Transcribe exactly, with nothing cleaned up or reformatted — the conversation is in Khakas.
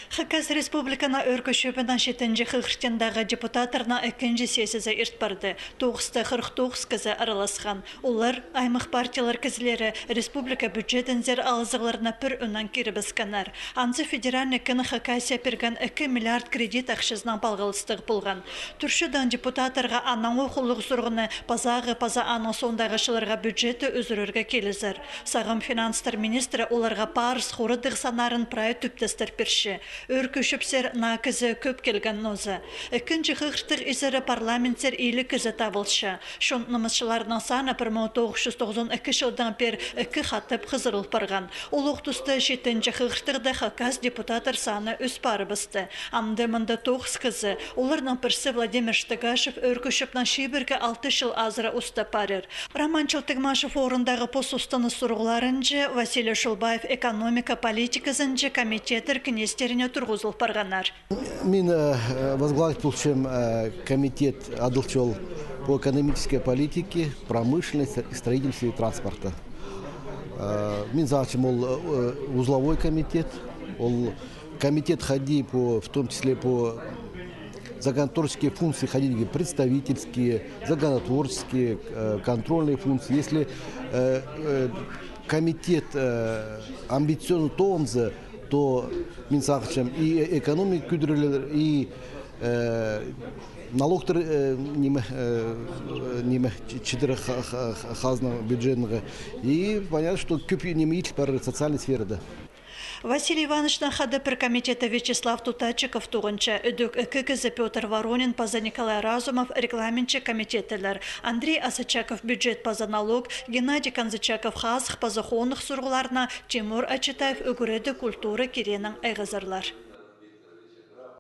Хакас Республиканың Ӧӧркі Чӧбінің читінҷі хығыртхандағы депутаттарның ікінҷі сессиязы ирт парды. Тоғыста хырых тоғыс кізі араласхан. Олар, аймах партиялар кізілері, республика бюджетінзер алызығларына пір ӱннең кирібіскеннер. Анзы федеральный кін Хакасия пирген ікі миллиард кредит ахчазынаң палғалыстығ полған. Турчадаң депутаттарға аннаң ох улуғ сурығны пазағы паза аның соондағы чылларға бюджетті ӱзӱрерге килізер. Сағам финанстар министрі оларға парыс хорадығ саннарын прай тӱптестір пирче. Ӧӧркі Чӧпсер наа кізі кӧп килген ноза. Ікінҷі хығыртығ изері парламентсер илиг кізі табылча. Чон нымысчыларының саны пір муң тоғыс чӱс тоғызон ікі чылдаң пеер ікі хатап хызырыл парған. Улуғ туста читінҷі хығыртығда хакас депутаттар саны ӧс парыбысты. Амды мында тоғыс кізі, оларның пірсі Владимир Штыгашев, Ӧӧркі Чӧпнең чибіргі алты чыл азыра устап парир. Роман Челтыгмашев орындағы пос устаны сурығларынҷа, Василий Шулбаев экономика политиказынҷа комитеттер кнестеріне турғызыл парғаннар. Мин, э, возглавить полчам, э, комитет «Адал чол» по экономической политике, промышленности, строительству и транспорта. Э, мин сағынчам, ол, э, узловой комитет, ол комитет хайди по, в том числе по законотворческие функции, хайди представительские, законотворческие, э, контрольные функции. Если, э, э, комитет, э, амбициозный тоғынза, то мин сағынчам, и экономика кӧдірілер, и, э, налогтар, э, ниме, э, ниме, читіре хазна бюджетінге. И понятно, что кӧп ниме иділ парир социальный сферада. Василий Ивановичтең хада пір комитетте Вячеслав Тутачиков тоғынча. Ідӧк ікі кізі, Пётр Воронин паза Николай Разумов, регламентчі комитеттелер. Андрей Асочаков бюджет паза налог, Геннадий Канзычаков хазых паза хоных сурығларына, Тимур Ачитаев ӱгредіг, культура киренің айғазарлар.